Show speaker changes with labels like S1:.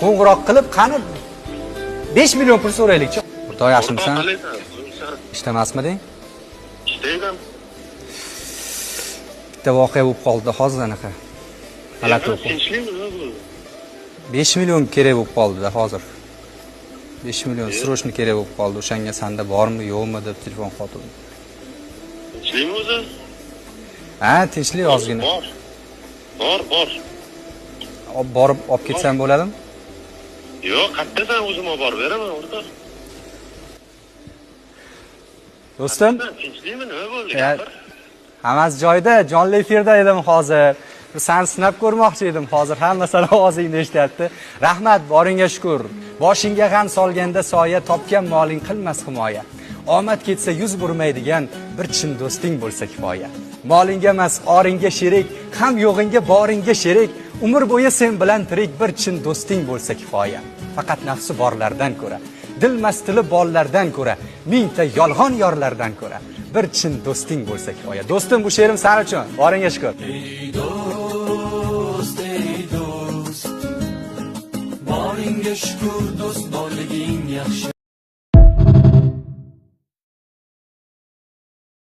S1: Qo'ng'iroq qilib, qani 5 million pul so'raylikchi. O'rtoq, yaxshimisan? Ishlamasmiding?
S2: Ishlayman.
S1: Bitta voqea bo'lib qoldi hozir anaqa. G'alati bo'lib qoldi.
S2: Tinchlikmi, nima bo'ldi?
S1: 5 million kerak bo'lib qoldi-da hozir. 5 million срочно kerak bo'lib qoldi. O'shanga senda bormi, yo'qmi deb telefon qilyaptim.
S2: Tinchlikmi o'zi?
S1: Ha, tinchlik ozgina.
S2: Bor. Bor, bor.
S1: Olib borib olib ketsam bo'ladimi?
S2: Yo'q, qayerdasan, o'zim olib borib beraman, o'rtoq.
S1: Do'stim,
S2: Tinchlikmi, nima bo'ldi?
S1: Ya, hammasi joyida, jonli efirda edim hozir. Seni sinab ko'rmoqchi edim hozir. Hamma sani ovozingni eshityapti. Rahmat, boringga shukur. Boshingga g'am solganda soya, topgan moling qilmas himoya. Omad ketsa yuz burmaydigan bir chin do'sting bo'lsa kifoya. Molingga emas, oringga sherik, ham yo'g'ingga boringga sherik. Umr bo'yi sen bilan tirik bir chin do'sting bo'lsa kifoya. Faqat nafsi borlardan ko'ra, dilmas tili bollardan ko'ra, mingta yolg'on yorlardan ko'ra bir chin do'sting bo'lsa kifoya. Do'stim, bu she'rim sen uchun. Boringga shukur.
S3: Ey do'st, ey do'st, boringga shukur, do'st borliging yaxshi.